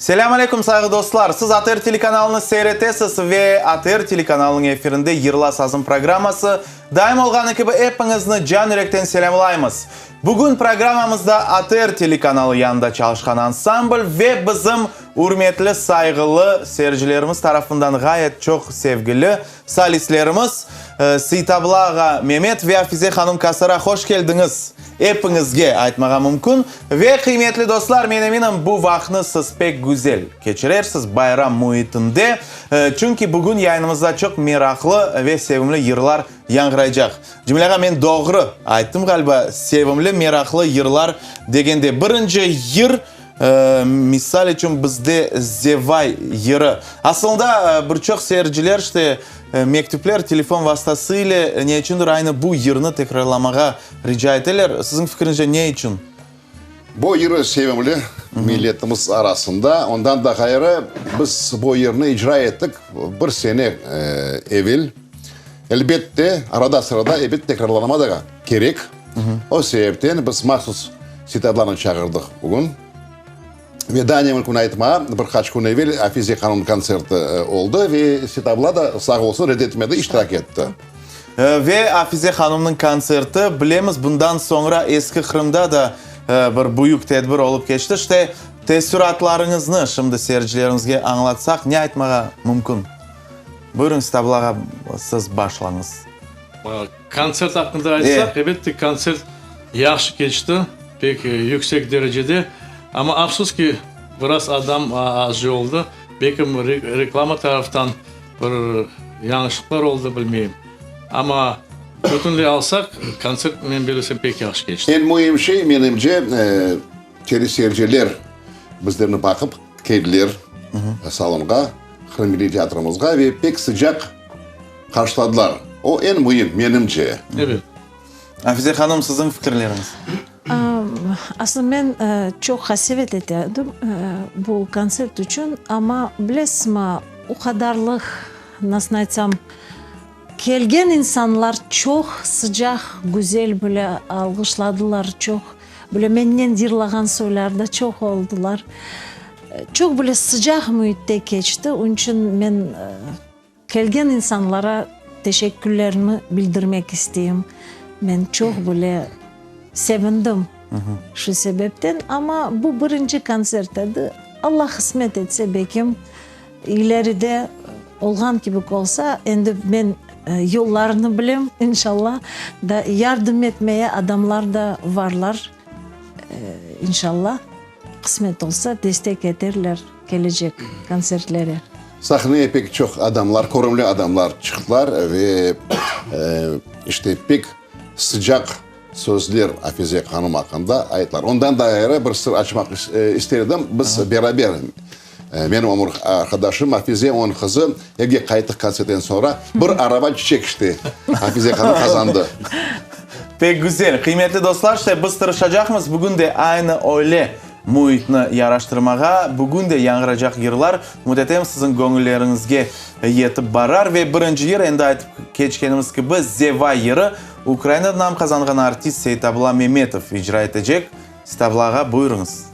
Selâm aleyküm, sayğı dostlar! Siz ATR telekanalını seyir etesiz ve ATR telekanalınıñ efirinde Yırla sazım programması. Daim olğanı kibi epiñizni can yürekten selâmlaymız. Bugün programmamızda ATR telekanalı yanında çalışqan ansambl ve bizim ürmetli, sayğılı seyircilerimiz tarafından ğayet çoq sevgili solistlerimiz Seytabla ağa Memet ve Afize hanım Kasara hoş keldiñiz epiñizge aytmağa mümkün. Ve qıymetli dostlar, men eminim, bu vaqtnı siz pek güzel keçirersiz bayram müitinde, çünki bugün yayınımızda çoq meraqlı ve sevimli yırlar yañğıraycaq. Cemil ağa, men doğru ayttım ğaliba, sevimli, meraqlı yırlar degende. Birinci yır, misal içün, bizde Zevay yırı. Asılında, bir çoq seyirciler, işte, mektüpler, telefon vastası ile ne içündir aynı bu yırnı tekrarlamağa rica eteler. Siziñ fikriñizce, ne içün? Bu yır sevimli milletimiz arasında. Ondan da ğayrı, biz bu yırnı icra ettik bir sene evel. Elbette, arada-sırada ebet tekrarlanma da kerek. O sebepten biz mahsus Seytablanı çağırdıq bugün. Ve daa ne mümkün aytmağa, bir qaç kün evel Afize hanım kontserti oldı ve Seytabla da sağ olsun red etmedi, iştirak etti. Ve Afize hanımnıñ kontserti, bilemiz, bundan soñra Eski Qırımda da bir büyük tedbir olıp keçti. İşte, teessüratlarıñıznı şimdi seyircilerimizge añlatsaq, ne aytmağa mümkün? Buyurıñ, Stabla ağa, siz başlañız. Kontsert aqqında aytsaq, elbette, kontsert yahşı keçti, pek yüksek derecede. Amma, afsus ki, biraz adam az oldı. Belki reklama taraftan bir yañlışlıqlar oldı, bilmeyim. Amma, bütünley alsaq, kontsert, men bilsem, pek yahşı keçti. Eñ müim şey, menimce, teleseyirciler bizlerni baqıp keldiler salonğa. Qırım Milliy teatrımızğa ve pek sıcaq qarşıladılar. O eñ müim, menimce. Evet. Afize hanım, siziñ fikirleriñiz? Aslında men çoq qasevet ete edim bu kontsert içün, amma bilesizmi, o qadarlıq, nasıl aytsam, kelgen insanlar çoq sıcaq, güzel böyle alğışladılar, çoq böyle mennen yırlağan soylar da çoq oldılar. Çoq böyle sıcaq müitte keçti, onıñ içün men kelgen insanlara teşekkürlerimi bildirmek isteyim. Men çoq böyle sevindim şu sebepten, amma bu birinci kontsert edi. Allah qısmet etse, belkim, ileride olğan kibi olsa, endi men yollarını bilem, inşallah, da yardım etmeye adamlar da varlar, inşallah. Qısmet olsa, destek eterler kelecek kontsertlere. Sahneye pek çoq adamlar, körümli adamlar çıqtılar ve işte pek sıcaq sözler Afize hanım aqqında ayttılar. Ondan da ğayrı bir sır açmaq ister edim, biz beraber, menim ömür arqadaşım Afize, onıñ qızı, evge qayttıq kontsertten soñra, bir araba çiçek işte Afize hanım qazandı. Pek güzel. Qıymetli dostlar, işte biz tırışacaqmız bugün de aynı öyle müitni yaraştırmağa. Bugün de yañğıracaq yırlar, ümüt etem, siziñ göñülleriñizge yetip barar. Ve birinci yır, endi aytıp keçkenimiz kibi, Zeva yırı, Ukrainada nam qazanğan artist Seytabla Memetov icra etecek. Seytabla ağa, buyurıñız.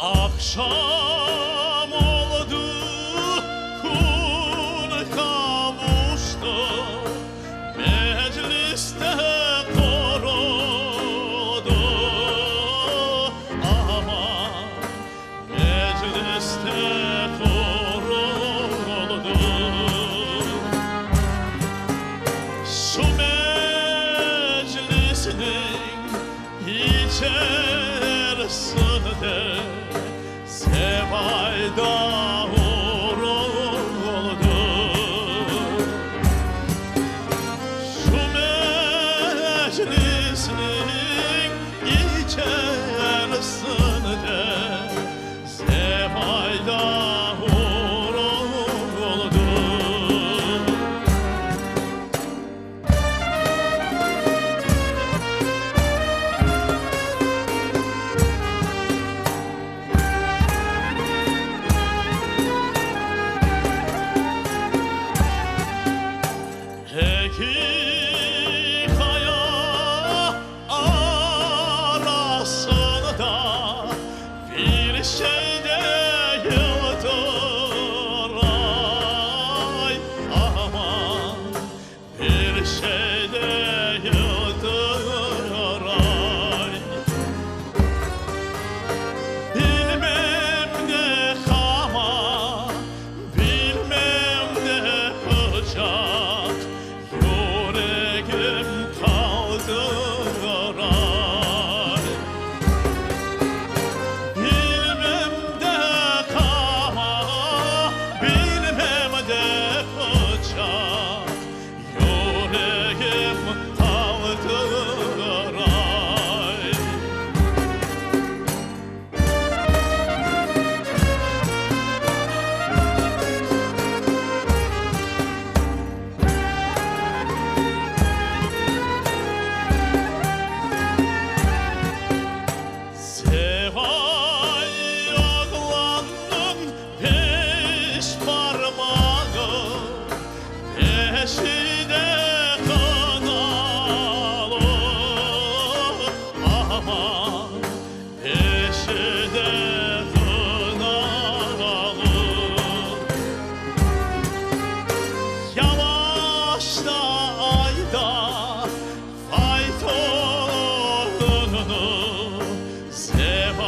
Aqşam oldı, kün qavuştı, Mecliste quruldı, Aman, mecliste quruldı. Şu meclisniñ İçersinde sevabı.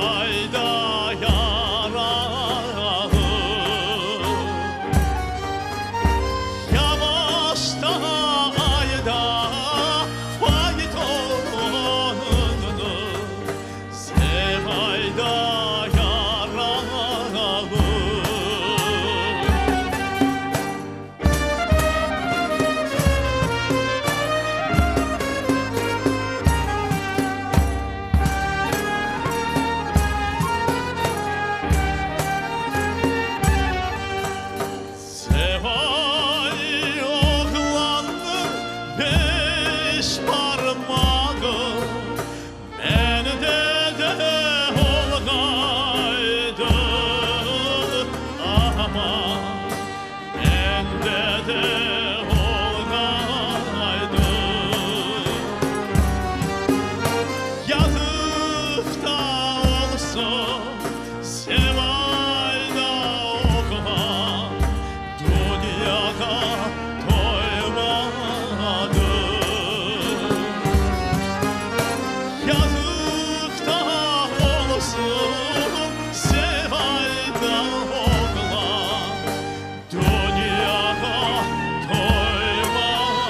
Sevayda yaralı. Yavaş da ayda faytonunu, Sevayda yaralı. Sevay oğlannıñ beş parmağı Mende de olğaydı, aman, Mende de olğaydı. Yazıq da olsun, Sevayda oğlan Dünyağa toymadı. Yazıq da olsun, Sevayda oğlan Dünyağa toymadı.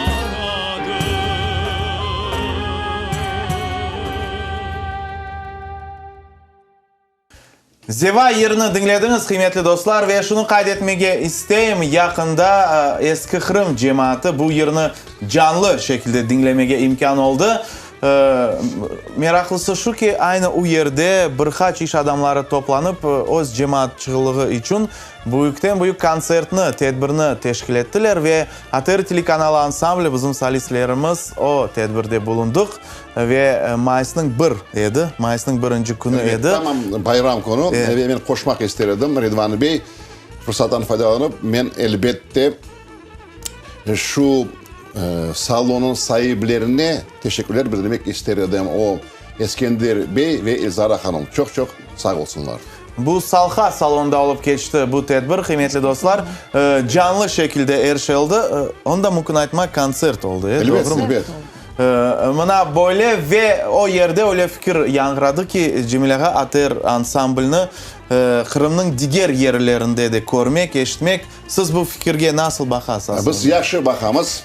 Zeva yırını diñlediñiz, qıymetli dostlar, ve şunı qayd etmege isteyim, yaqında Eski Qırım cemaatı bu yırnı canlı şekilde diñlemege imkân oldı. Meraqlısı şu ki, aynı u yerde bir qaç iş adamları toplanıp, öz cemaatçılığı içün büyükten-büyük kontsertni, tedbirni teşkil ettiler ve ATR telekanalı ansambli, bizim solistlerimiz o tedbirde bulundıq ve mayısnıñ bir edi, mayısnıñ birinci künü edi. Tamam bayram künü ve men qoşmaq ister edim, Ridvan bey, fırsattan faydalanıp, men elbette şu salonıñ saiplerine teşekkürler bildirmek ister edim, o Eskender bey ve Elzara hanım, çoq-çoq sağ olsunlar. Bu Salha salonında olıp keçti bu tedbir, qıymetli dostlar. Canlı şekilde er şey oldı. Onı da mümkün aytmaq, kontsert oldı, e, doğrumı? Elbet, elbet. Mına böyle ve o yerde öyle fikir yañğıradı ki, Cemil ağa, ATR ansamblni Qırımnıñ diger yerlerinde de körmek, eşitmek. Siz bu fikirge nasıl baqasız? Biz yahşı baqamız,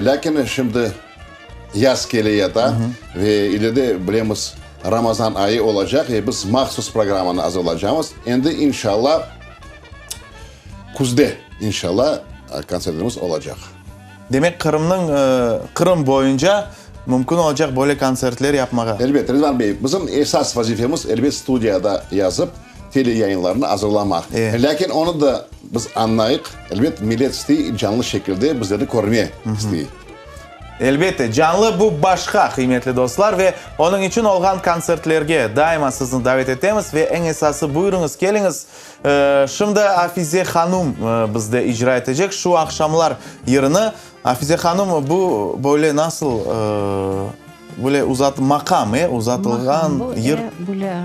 lâkin şimdi Yaz kele yata ve ileride bilemiz, Ramazan ayı olacaq ve biz mahsus programmanı azırlaycamız. Endi inşalla küzde inşalla kontsertlerimiz olacaq. Demek, Qırımnıñ, Qırım boyunca mümkün olacaq böyle kontsertler yapmağa. Elbet, Ridvan bey, bizim esas vazifemiz, elbet, studiyada yazıp, teleyayınlarnı azırlamaq. Lâkin onı da biz añlayıq, elbet, millet istey canlı şekilde bizlerni körme istey. Elbette, canlı bu başqa, qıymetli dostlar, ve onıñ içün olğan kontsertlerge daima sizni davet etemiz ve eñ esası buyurıñız, keliñiz. Şimdi Afize hanum bizde icra etecek Şu aqşamlar yırını. Afize hanum, bu böyle nasıl, böyle uzat, maqam, e, uzatılğan yır? Maqam bu, e, böyle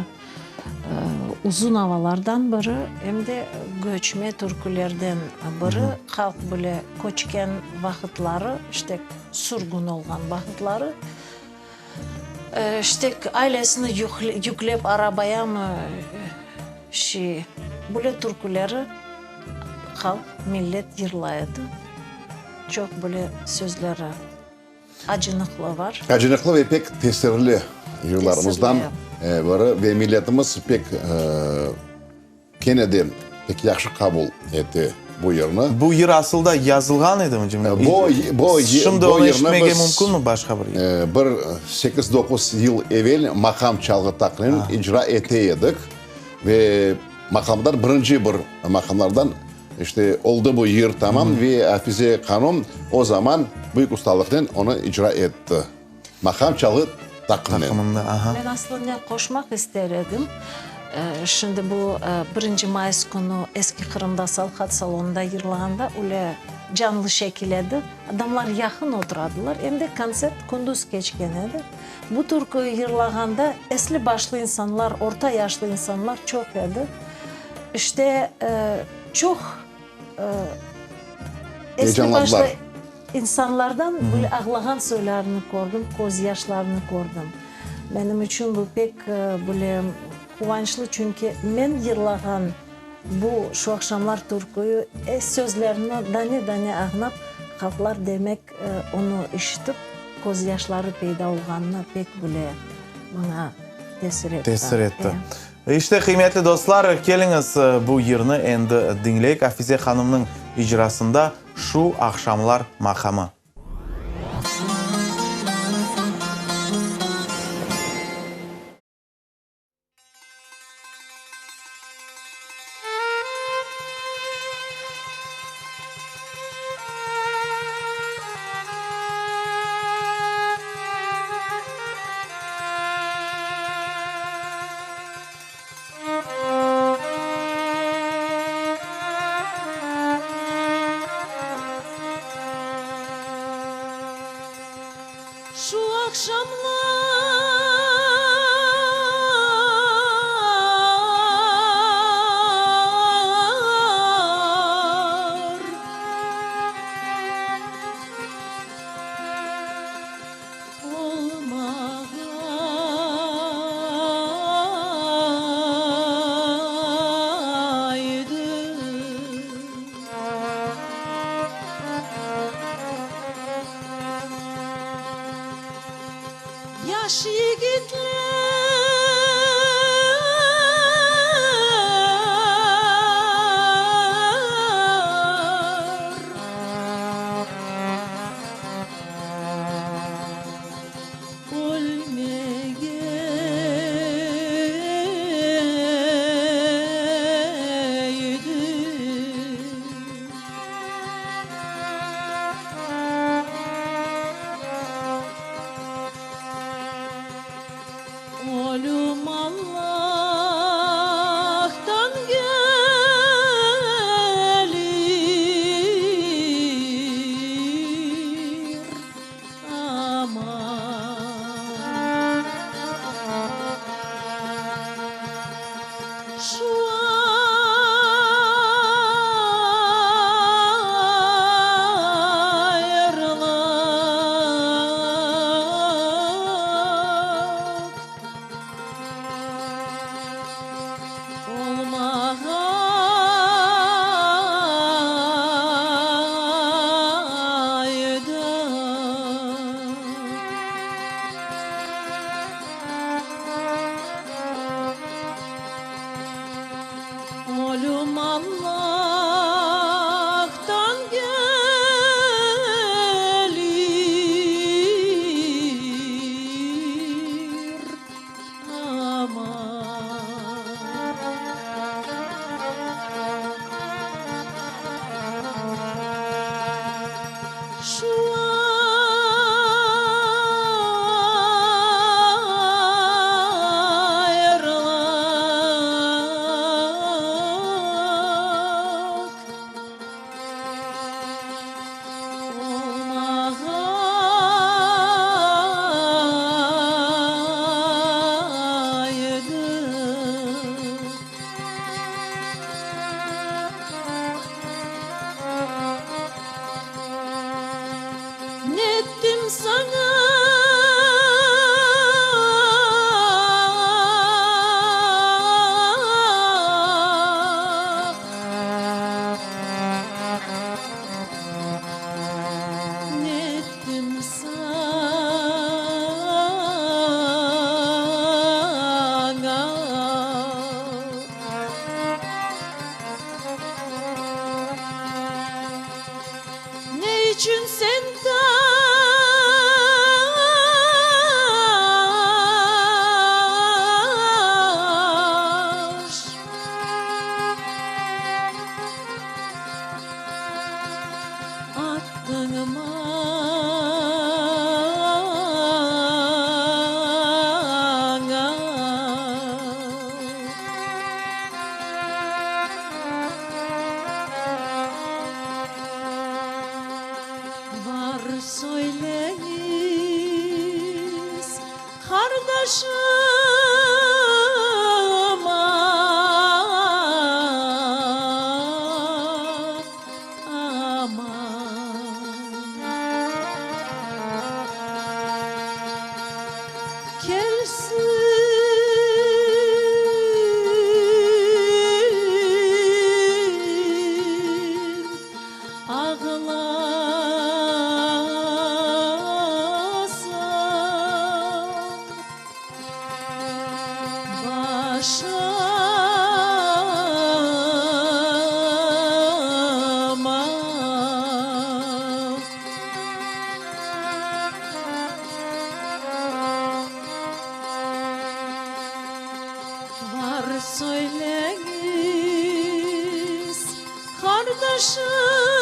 Uzun avalardan biri, em de göçme türkülerden biri, halq bile köçken vaqıtları, işte, sürgün olğan vaqıtları, işte, ailesini yüklep arabayamı, şi, böyle türküleri halq, millet yırlay edi. Çoq böyle sözleri. Acınıqlı var. Acınıqlı ve pek tesirli yırlarımızdan biri ve milletimiz pek kene de pek yahşı qabul etti bu yırnı. Bu yır asılda yazılğan edimi, Cemil? Bu, bu, Şimdi bu onı yırnı eşitmege biz mümkünmi başqa bir yer? bir sekiz-doquz yıl evel maqam çalğı taqlinen icra ete edik ve maqamlar birinci bir maqamlardan İşte, oldı bu yır tamam ve Afize hanım o zaman büyük ustalıqnen onı icra etti. Maqam çalğı taqımnen. Taqımında, aha. Men aslı ne qoşmaq ister edim, şimdi bu birinci mayıs künü Eski Qırımda Salhat salonında yırlağanda öyle canlı şekil edi, adamlar yaqın oturadılar, em de kontsert kündüz keçken edi. Bu türkü yırlağanda esli-başlı insanlar, orta yaşlı insanlar çoq edi. İşte, çoq esli-başlı insanlardan böyle ağlağan soylarını kördim, közyaşlarını kördim. Menim içün bu pek böyle. quvançlı, çünki men yırlağan bu Şu aqşamlar türküyü sözlerini dane-dane añlap, halqlar demek onı işitip, közyaşları peyda olğanını pek bile maña tesir etti. Tesir etti. İşte, qıymetli dostlar, keliñiz bu yırnı endi diñleyik, Afize hanımnıñ icrasında Şu aqşamlar maqamı. Şu aqşamlar olmağaydı. Yaş yigitler ölmege edi. Ölüm Allahtan kelir, aman. Şu ayrılıq olmağaydı. Ölüm Allahtan kelir, aman. Şu ayrılıq olmağaydı. Nettim saña? Nettim saña? Ne içün sen ta? Var söyleñiz, qardaşıma.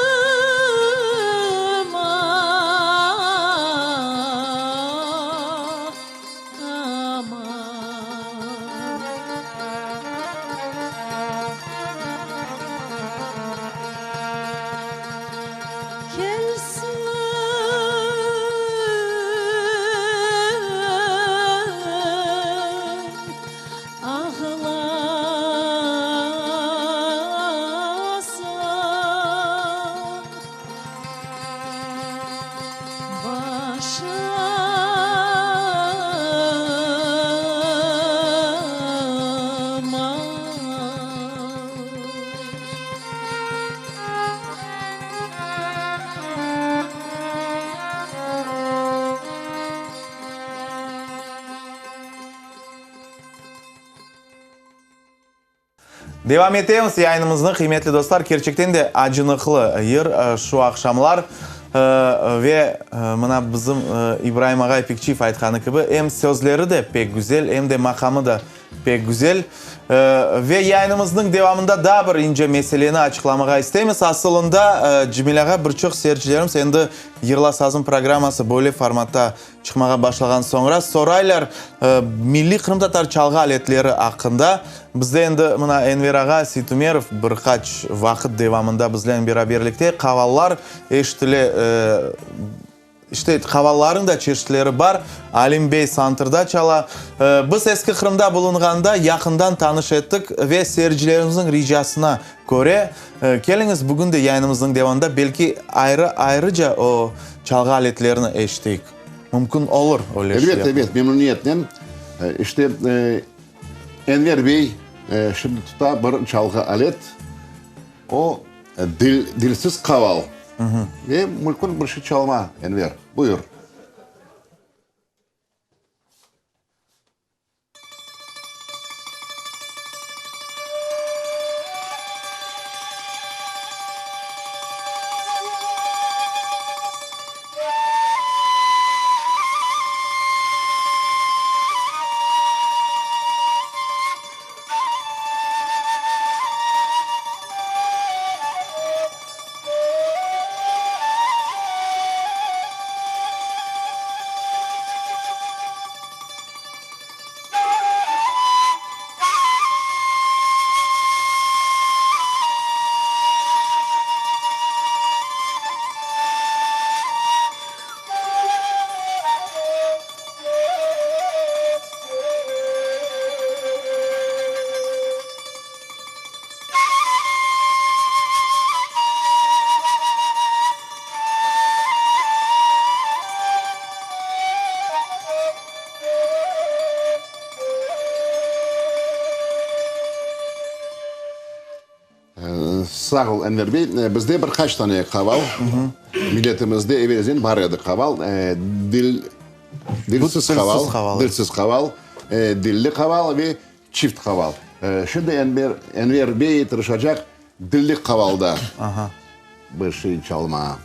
Kelsin ağlasın başıma. Devam etemiz yayınımıznı, qıymetli dostlar. Kerçekten de acınıqlı yır şu aqşamlar. Ve mına bizim İbraim ağa Epikçiyev aytqanı kibi, em sözleri de pek güzel, em de maqamı da Pek güzel. Ve yayınımıznıñ devamında daa bir ince meseleni açıqlamağa isteymiz. Asılında, Cemil ağa, bir çoq seyircilerimiz endi Yırla sazım programması böyle formatta çıqmağa başlağan soñra soraylar milliy qırımtatar çalğı aletleri aqqında. Bizde endi mına Enver ağa Seytumerov bir qaç vaqıt devamında biznen beraberlikte qavallar eşitile. İşte, qavallarnıñ da çeşitleri bar. Alim bey santırda çala. Biz Eski Qırımda bulunğanda yaqından tanış ettik ve seyircilerimizniñ ricasına köre, keliñiz, bugün de yayınımıznıñ devamında belki ayrı ayrıca o çalğı aletlerini eşiteyik. Mümkün olur öyle şey Elbet, yapmaq. elbet, memnüniyetnen. İşte, Enver bey şimdi tuta bir çalğı alet. O, dil, dilsiz qaval. Ve mülkün bir şey çalma, Enver. Buyur. Sağ ol, Enver bey. Bizde bir qaç tane qaval, milletimizde evelden bar edi qaval, dil, dilsiz qaval, dilsiz qaval, dilli qaval ve çift qaval. Şimdi Enver, Enver bey tırışacaq dilli qavalda bir şey çalmağa.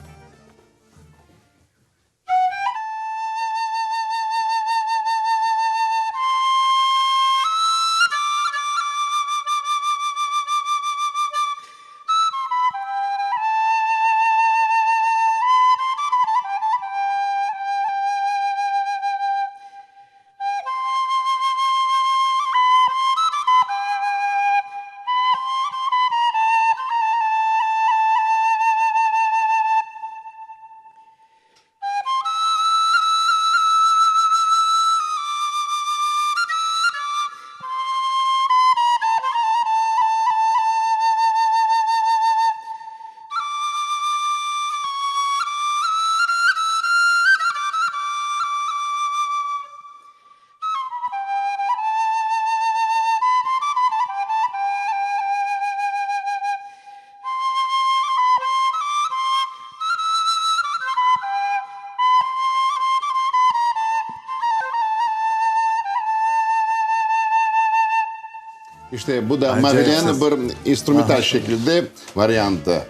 İşte bu da Mavilen bir instrumental şekilde variantı.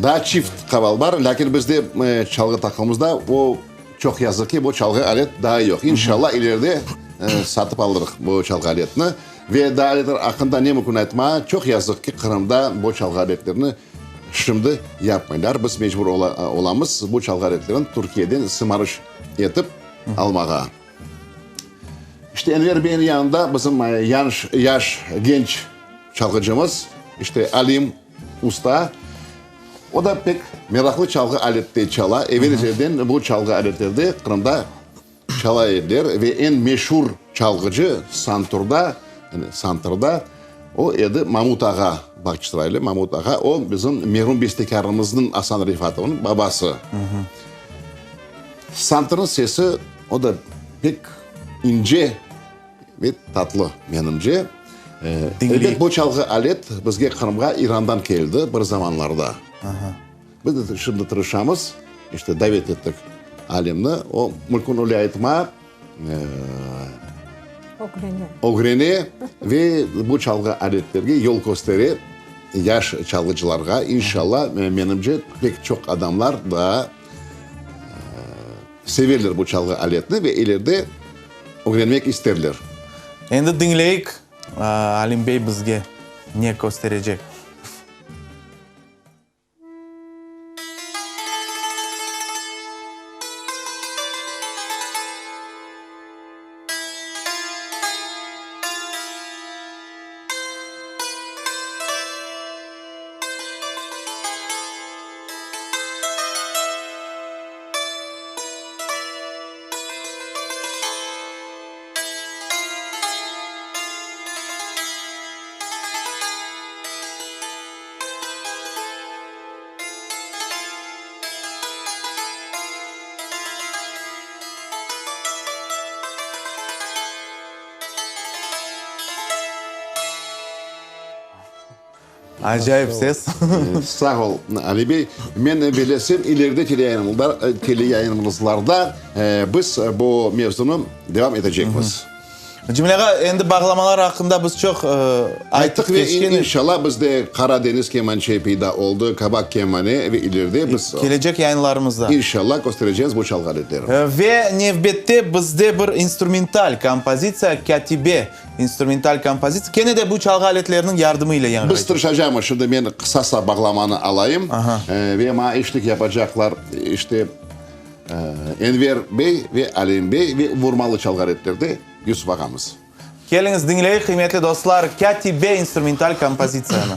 Daa çift qaval bar, lâkin bizde çalğı taqımımızda o, çoq yazıq ki, bu çalğı alet daa yoq. İnşallah, ileride. satıp alırıq bu çalğı aletini. Ve daa aletler aqqında ne mümkün aytmağa, çoq yazıq ki, Qırımda bu çalğı aletlerini şimdi yapmaylar. Biz mecbur olamız bu çalğı aletlerini Türkiyeden sımarış etip almağa. İşte Enver beyniñ yanında bizim yanş, yaş, genç çalğıcımız, işte Alim usta. O da pek meraqlı çalğı alette çala. Evel-ezelden bu çalğı aletlerde Qırımda çala ediler ve eñ meşur çalğıcı santurda, yani santırda o edi Mamut ağa, Bağçasaraylı Mamut ağa. O bizim merum bestekârımıznıñ Asan Refatovnıñ babası. Santırnıñ sesi o da pek ince ve tatlı, menimce. Elbet, bu çalğı alet bizge Qırımğa İrandan keldi bir zamanlarda. Biz de şimdi tırışamız, işte davet ettik Alimni, o mülkün öyle aytma, ögrene ve bu çalğı aletlerge yol köstere yaş çalğıcılarğa. İnşallah, menimce, pek çoq adamlar daa severler bu çalğı aletni ve ileride ögrenmek isterler. Endi diñleyik, Alim bey bizge ne kösterecek. Acayip ses. Sağ ol, Ali bey. Men belesem, ileride teleyayınımızlarda biz bu mevzunı devam etecekmiz. Cemil ağa, endi bağlamalar aqqında biz çoq ayttıq ve inşallah bizde Qara deñiz kemançe peyda oldı, kabak kemane ve ileride biz. Kelecek yayınlarımızda. İnşallah köstereceğiz bu çalğı aletlerini. Ve nevbette bizde bir instrumental kompozitsiya, Kâtibe instrumental kompozitsiya, kene de bu çalğı aletleriniñ yardımı ile yañğıraycaq. Biz tırışacağımız, şimdi men qısasa bağlamanı alayım ve maña eşlik yapacaqlar, işte. Enver bey ve Alim bey ve vurmalı çalğı aletlerde Yusuf ağamız. Keliñiz, diñleyik, qıymetli dostlar, Kâtibe instrumental kompozitsiyanı.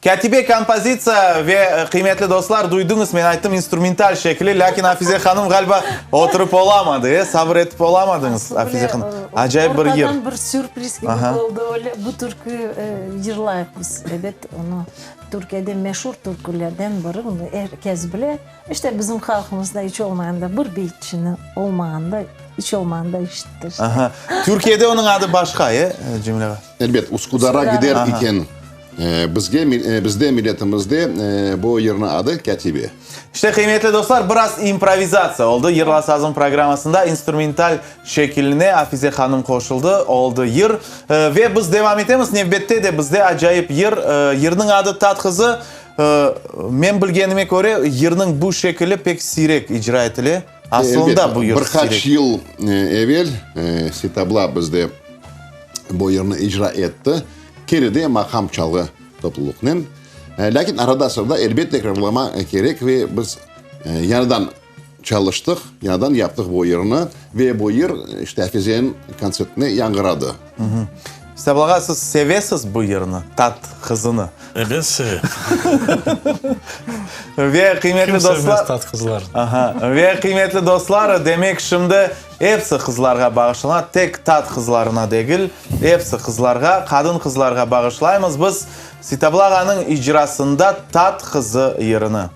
Kâtibe kompozitsiya ve, qıymetli dostlar, duydıñız, men ayttım, instrumental şekli, lâkin Afize hanım, ğaliba, oturıp olamadı, e, sabır etip olamadıñız, Afize hanım. Acayip bir yır. Ortadan bir sürpriz kibi oldı öyle. Bu türkü yırlayıq biz, ebet, onı Türkiyede meşur türkülerden biri, bunı er kes bile. İşte, bizim halqımızda iç olmağanda bir beyitçini olmağanda, iç olmağanda işitti, işte. Aha. Türkiyede onıñ adı başqa, e, Cemile ağa? Elbet, Üsküdara gider iken. Bizge, bizde, milletimizde bu yırnıñ adı Kâtibe. İşte, qıymetli dostlar, biraz improvizatsiya oldı Yırla sazım programmasında. İnstrumental şekiline Afize hanım qoşuldı, oldı yır. Ve biz devam etemiz. Nevbette de bizde acayip yır. Yırnıñ adı Tat qızı. Men bilgenime köre, yırnıñ bu şekili pek siyrek icra etile. Aslında bu yır Bir qaç yıl evel Seytabla bizde bu yırnı icra etti. Keride maqam çalğı toplulıqnen. Lâkin arada-sırada elbet tekrarlama kerek ve biz yañıdan çalıştıq, yañıdan yaptıq bu yırnı ve bu yır işte Afizeniñ kontsertinde yañğıradı. Seytabla ağa, siz sevesiz bu yırnı, Tat qızını? Ebet sevem. Ve qıymetli Kim dostlar. sevmez tat qızlarını? Aha. Ve qıymetli dostlar, demek şimdi episi qızlarğa bağışlana, tek tat qızlarına degil, episi qızlarğa, qadın qızlarğa bağışlaymız biz Seytabla ağanıñ icrasında Tat qızı yırını.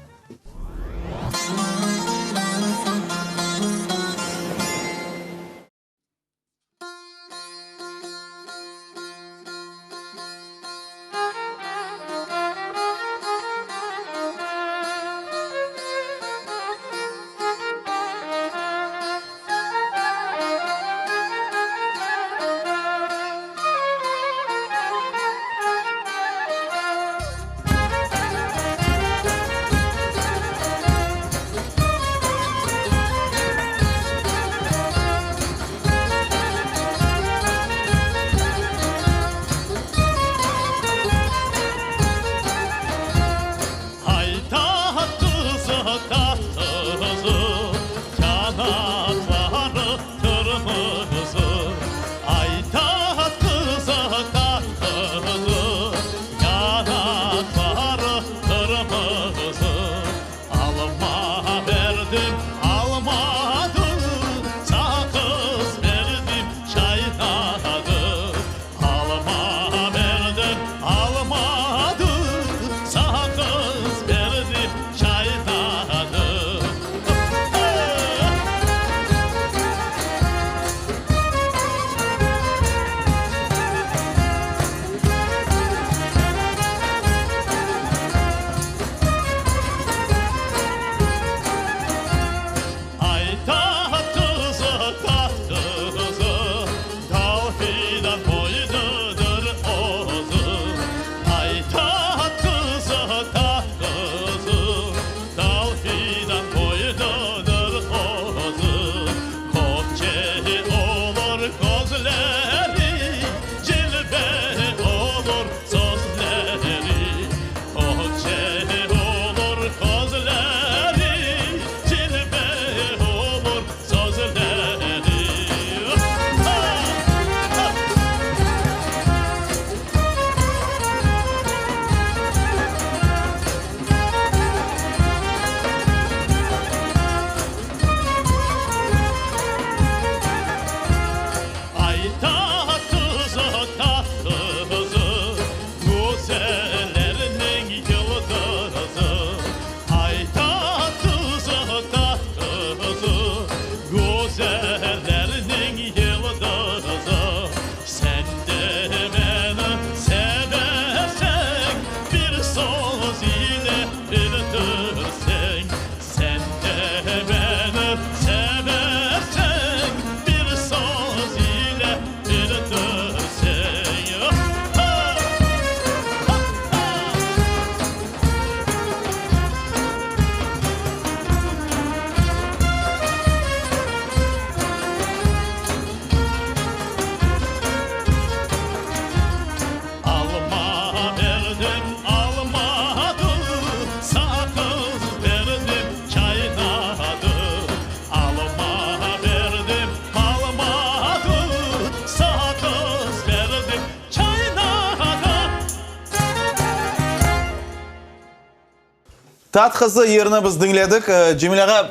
Tat qızı yırını biz diñledik. Cemil ağa,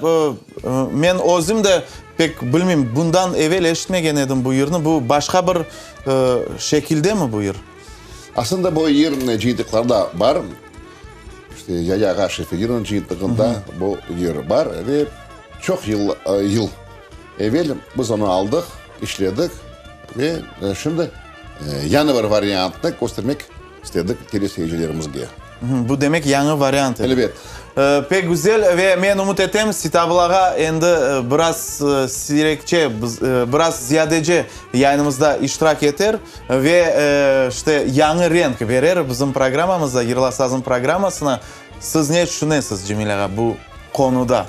men özüm de pek bilmeyim, bundan evel eşitmegen edim bu yırnı. Bu başqa bir şekildemi bu yır? Aslında bu yır cıyıntıqlarda bar. İşte Yaya ağa Şefiqinniñ cıyıntığında bu yır bar ve çoq yıl yıl evel biz onı aldıq, işledik ve şimdi yañı bir variantnı köstermek istedik teleseyircilerimizge. Bu demek yañı variant. Elbet. Pek güzel ve men ümüt etem, Sitabul ağa endi biraz siyrekçe, biraz ziyadece yayınımızda iştirak eter ve işte yañı renk berer bizim programmamızda, Yırla sazım programmasına. Siz ne tüşünesiz, Cemil ağa, bu qonuda?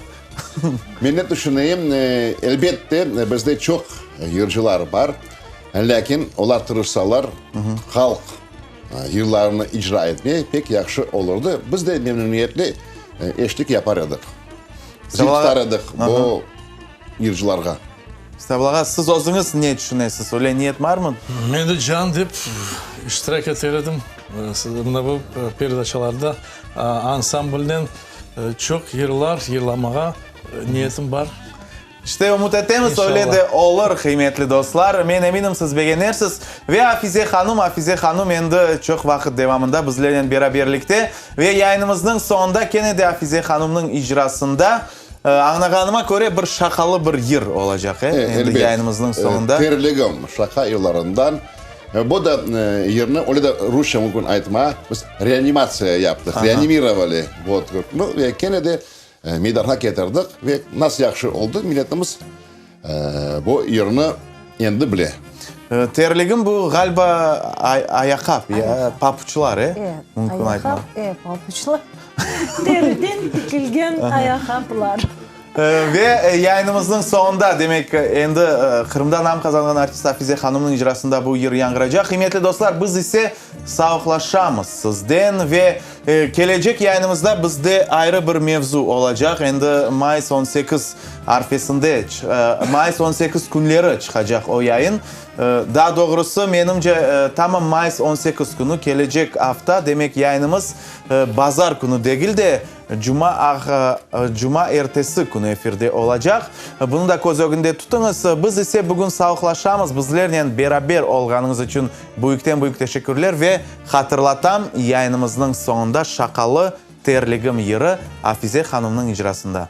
Men ne tüşüneyim, elbette, bizde çoq yırcılar bar, lâkin olar tırışsalar, halq Yırlarını icra etmey pek yahşı olurdı. Biz de memnüniyetle eşlik yapar edik. Zil tutar edik bu yırcılarğa. Istanbul ağa, siz özüñiz ne tüşünesiz? Öyle niyet barmı? Men de can dep iştirak eter edim. Mına bu peredaçalarda ansamblnen çoq yırlar yırlamağa niyetim bar. İşte, ümüt etemiz, öyle de olur, qıymetli dostlar. Men eminim, siz begenersiz. Ve Afize hanım, Afize hanım endi çoq vaqıt devamında bizlernen beraberlikte. Ve yayınımıznıñ soñunda kene de Afize hanımnıñ icrasında, añlağanıma köre, bir şaqalı bir yır olacaq, e, endi yayınımıznıñ soñunda. Terligim şaqa yırlarından. Bu da yırnı öyle de rusça mümkün aytma, biz reanimatsiya yaptıq, reanimirovali, vot, ve kene de Meydanğa ketirdik ve nasıl yahşı oldı, milletimiz bu yırnı endi bile. Terligim bu, ğaliba, ayaqqap, ya papuçlar, e? Mümkün aytmaq. Ayaqqap, e, papuçlar. Teriden tikilgen ayaqqaplar. Ve yayınımıznıñ soñunda, demek, endi Qırımda nam qazanğan artist Afize hanımnıñ icrasında bu yır yañğıracaq. Qıymetli dostlar, biz ise sağlıqlaşamız sizden ve Kelecek yayınımızda bizde ayrı bir mevzu olacaq. Endi mayıs 18 arfesinde, mayıs 18 künleri çıqacaq o yayın. Daa doğrusı, menimce, tamam mayıs 18 künü, kelecek afta, demek yayınımız bazar künü degil de, Cuma cuma ertesi künü efirde olacaq. Bunı da köz ögünde tutıñız. Biz ise bugün sağlıqlaşamız. Bizlernen beraber olğanıñız içün büyükten-büyük teşekkürler ve hatırlatam, yayınımıznıñ soñunda şaqalı Terligim yırı Afize hanımnıñ icrasında.